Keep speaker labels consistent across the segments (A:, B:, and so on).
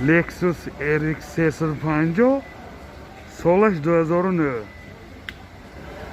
A: Lexus RX 350, солаш 2009.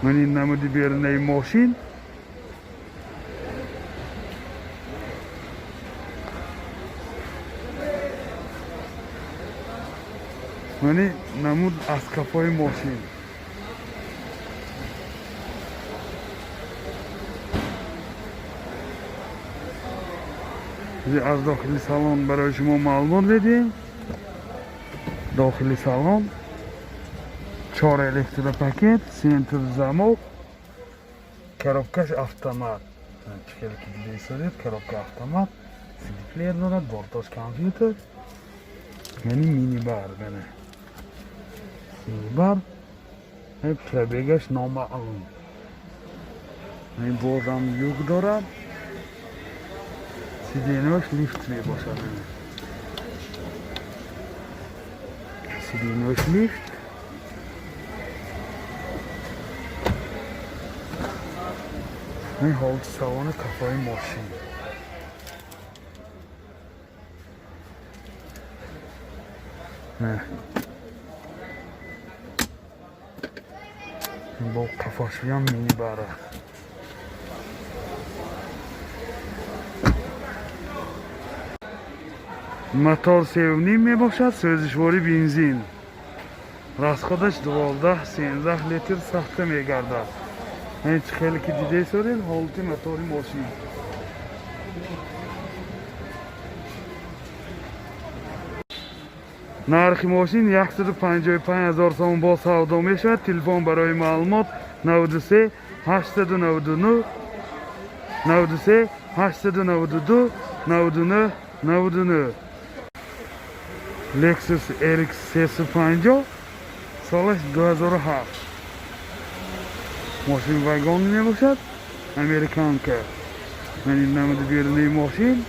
A: Ман ин намуди берунаи мошин. Мани намуд аз кафои мошин. Аз дохили салон барои шумо маълумот медиҳем. Дохили салон чор электропакет, центр замок, коробкаш автомат. Чӣ ки дида истодед, коробка автомат, CD-плеер дорад, бортош компютер, яъни минибар, бана минибар. Пробегаш номаълум. Бозам люк дорад, сиденьош лифт мебошад. Сиденьош лифт. Ин ҳолати салони кафои мошин. Бо қафошиам минибар аст. Мотор 3,5 мебошад, сӯзишворӣ бензин. Расходаш 12-13 литр сахта мегардад. Ин чӣ хеле ки дида истодед, ҳолати мотори мошин. Нархи мошин 155 ҳазор сомон бо савдо мешавад. Телефон барои маълумот 93 899 93 892 99 99. Lexus RX 350, солаш 2007. Мошин вагон мебошад, американка. Ман ин намуди берунаи мошин,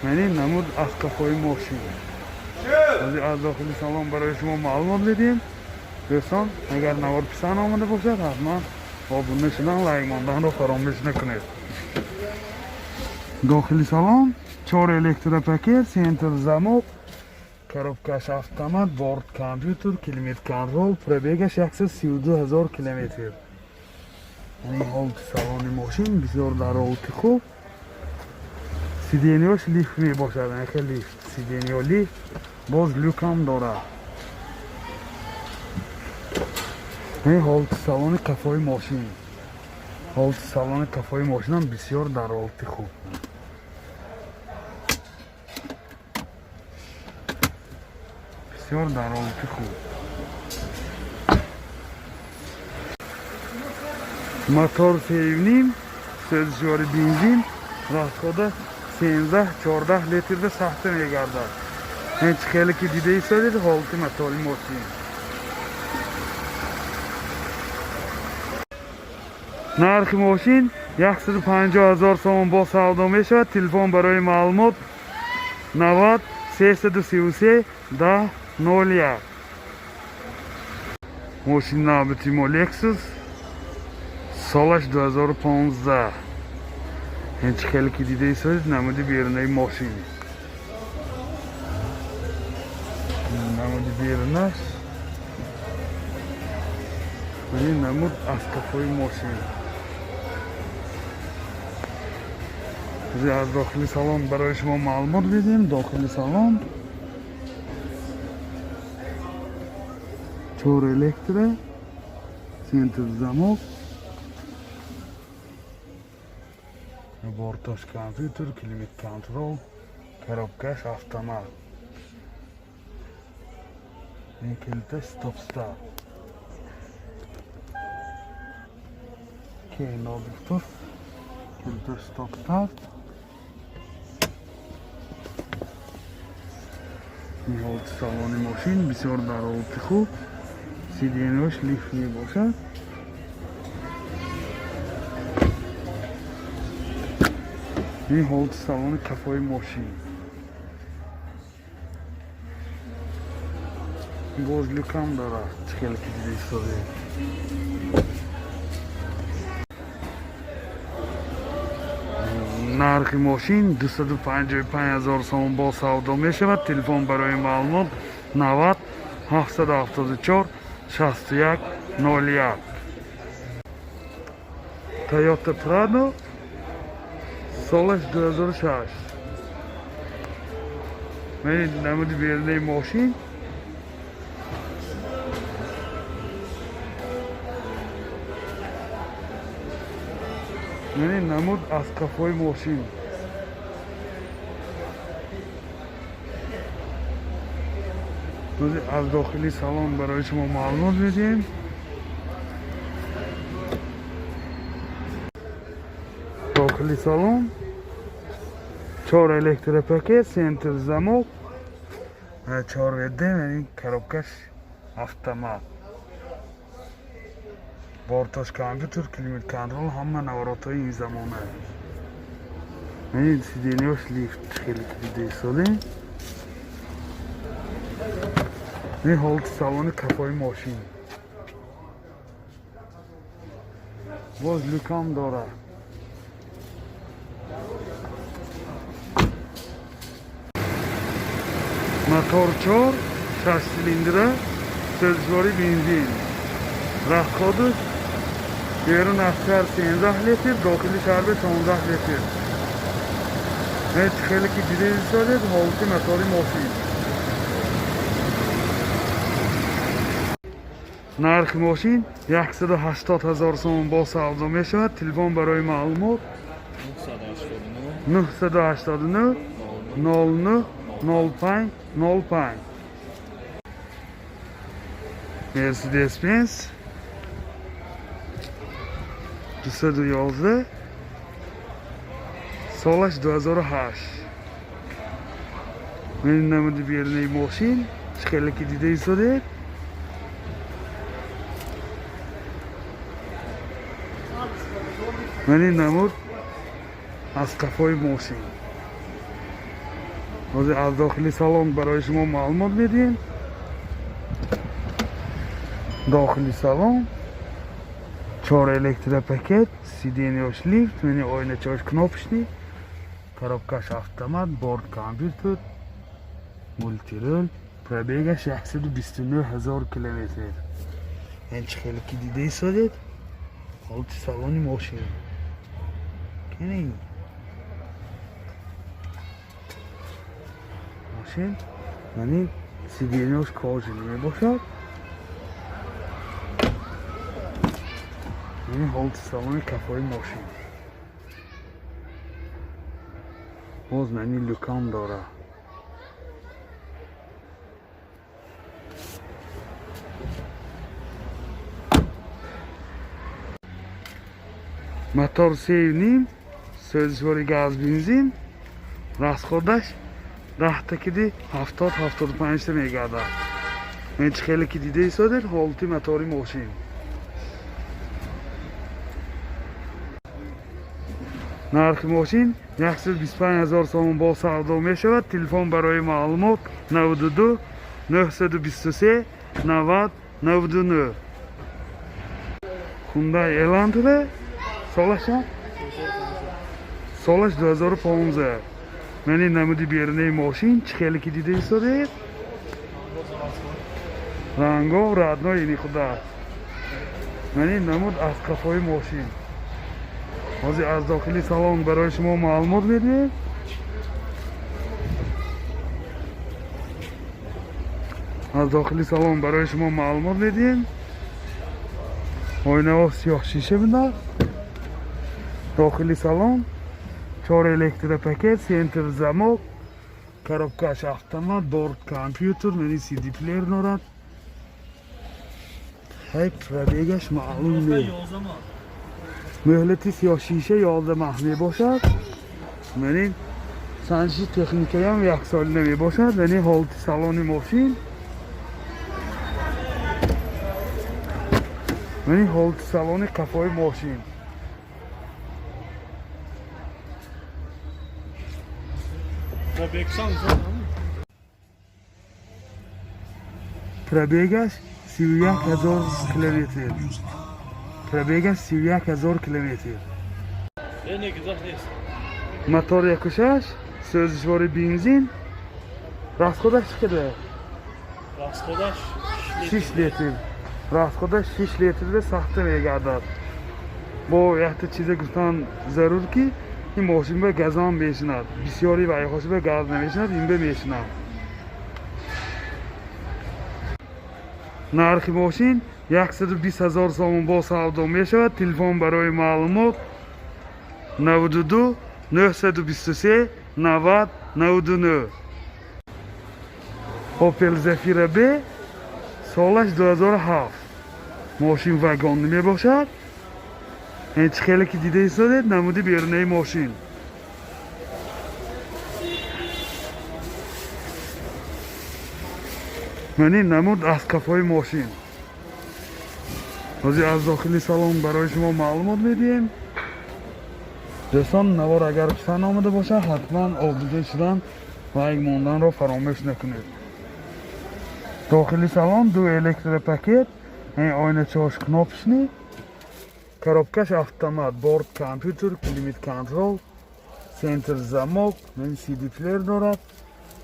A: ман ин намуд аз кафои мошин. Аз дохили салон барои шумо маълумот медиҳем. Дӯстон, агар навор писанд омада бошад, ҳатман обуна шудан, лайк монданро фаромӯш накунед. Дохили салон чор электропакет, центр замок, коробкаш автомат, борт компютер, климат контроль, пробегаш 132 ҳазор километр. Ин ҳолати салони мошин бисёр дар ҳолати хуб. Сиденьош лифт мебошад, анхе лифт, сиденьо лифт, боз люкам дорад. Ин ҳолати салони кафои мошин. Ҳолати салони кафои мошинам бисёр дар ҳолати хуб. Бисёр дар ҳолати хуб. Мотор 3,5, сӯзишвори бензин, расхода 13-14 литрда сахта мегардад. Ин чӣ хеле ки дида истодед, ҳолати мотори мошин. Нархи мошин 150 ҳазор сомон бо савдо мешавад. Телефон барои маълумот 90 333 10 01. Мошин навбати мо Lexus, солаш 2015. Ин чӣ хеле ки дида истодед, намуди берунаи мошин. Намуди берунаш. Ин намуд аз кафои мошин. Аз дохили салон барои шумо маълумот медиҳем. Дохили салон чор электро, центр замок, бортош компютер, климат контроль, коробкаш автомат. Ин калиташ стоп старт. Кейн калиташ стоп старт. Ин ҳолати салони мошин бисёр дар ҳолати хуб. Сиденьош лифт мебошад. Ин ҳолати салони кафои мошин. Боз люкам дорад, чӣ хеле ки дида истодед. Нархи мошин 255 000 сомон бо савдо мешавад. Телефон барои маълумот 90 774 61 01. Toyota Prado, солаш 2006. Мани намуди берунаи мошин. Мани намуд аз қафои мошин. Аз дохили салон барои шумо маълумот медиҳем. Дохили салон чор электропакет, центр замок, чор ВД, коробкаш автомат, борташ компютер, климат контрол, ҳама наворотҳои ин замона. Сиденьяш лифт, хеле ки дида истодем. Ин ҳолати салони кафои мошин. Боз люкам дорад. Мотор 4, 6 цилиндра, сӯзишворӣ бензин. Расходаш берун аз шаҳр 13 литр, дохили шаҳр 16 литр. Хеле ки дида истодед, ҳолати мотори мошин. Нархи мошин 180 000 сомон бо савдо мешавад. Телефон барои маълумот 989 09 05 05. Mercedes-Benz 211, солаш 2008. Мани намуди берунаи мошин, хеле ки дида истодед. Мани намуд аз қафои мошин. Ҳозир аз дохили салон барои шумо маълумот медиҳем. Дохили салон чор электропакет, сиденьяш лифт, мани оиначааш кнопочный, коробкаш автомат, борт компютер, мультирул, пробегаш 129 000 километр. Ин чӣ хеле ки дида истодед, ҳолати салони мошин. Мошин мани сиденьяш кожаный мебошад. Ин ҳолати салони кафои мошин. Боз мани люкам дорад. Мотор 3,5, сӯзишвори газ бензин, расходаш даҳта киди 70-75та мегардад. Ин чӣ хеле ки дида истодед, ҳолати мотори мошин. Нархи мошин 125 000 сомон бо савдо мешавад. Телефон барои маълумот 92 923 90 99. Hyundai Elantra, солаша? Солаш 2015. Мани намуди берунаи мошин, чӣ хеле ки дида истодед. Ранго родной ини худа. Мани намуд аз қафои мошин. Ҳозир аз дохили салон барои шумо маълумот медиҳем. Аз дохили салон барои шумо маълумот медиҳем. Оинаҳо сиёҳ шиша буданд. Дохили салон чор электропакет, центр замок, коробкаш автомат, борт компютер, мани CD плеер дорад. Ҳай пробегаш маълум нест. Муҳлати сиёҳ шиша 11 моҳ мебошад. Мани санҷиши техникаам як солина мебошад. Мани ҳолати салони мошин. Мани ҳолати салони қафои мошин. Пробегаш 31 000 километр. Пробегаш 31 000 километр. Мотор 1.6, сӯзишвори бензин. Расход аш чӣ қадар?
B: Расход аш
A: 6 литр. Расход аш 6 литрда сахта мегардад. Бо якта чизе гуфтан зарур, ки ин мошин ба газам мешинад. Бисёри вайхош ба газ намешинад, ин ба мешинад. Нархи мошин 120 ҳазор сомон, бо савдо мешавад. Телефон барои маълумот 92 923 90 99. Opel Zafira B, солаш 2007, мошин вагон мебошад. Ин чӣ хеле ки дида истодед, намуди берунаи мошин. Ман ин намуд аз кафои мошин. Ҳозир аз дохили салон барои шумо маълумот медиҳем. Дӯстон, навор агар писанд омада бошад, ҳатман обуна шудан, лайк монданро фаромӯш накунед. Дохили салон ду электропакет, ин ойначаҳош кнопочный, коробка ш автомат, борт компьютер, климат контроль, центр замок, ин CD плеер дорад.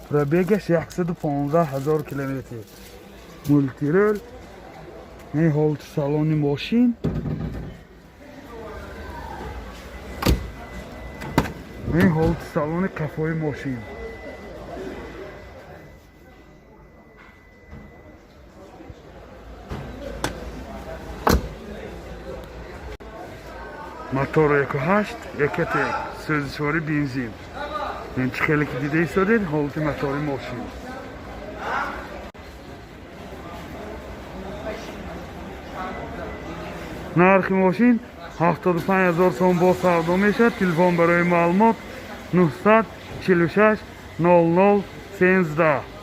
A: Пробег аш 115 ҳазор километр. Мультируль. Ин ҳолати салони мошин. Ин ҳолати салони қафои мошин. Мотор 1.8 Ecotec, сӯзишвори бензин. Ин чӣ хеле ки дида истодед, ҳолати мотори мошин. Нархи мошин 75 ҳазор сом, бо савдо мешавад. Телефон барои маълумот 946 00 13.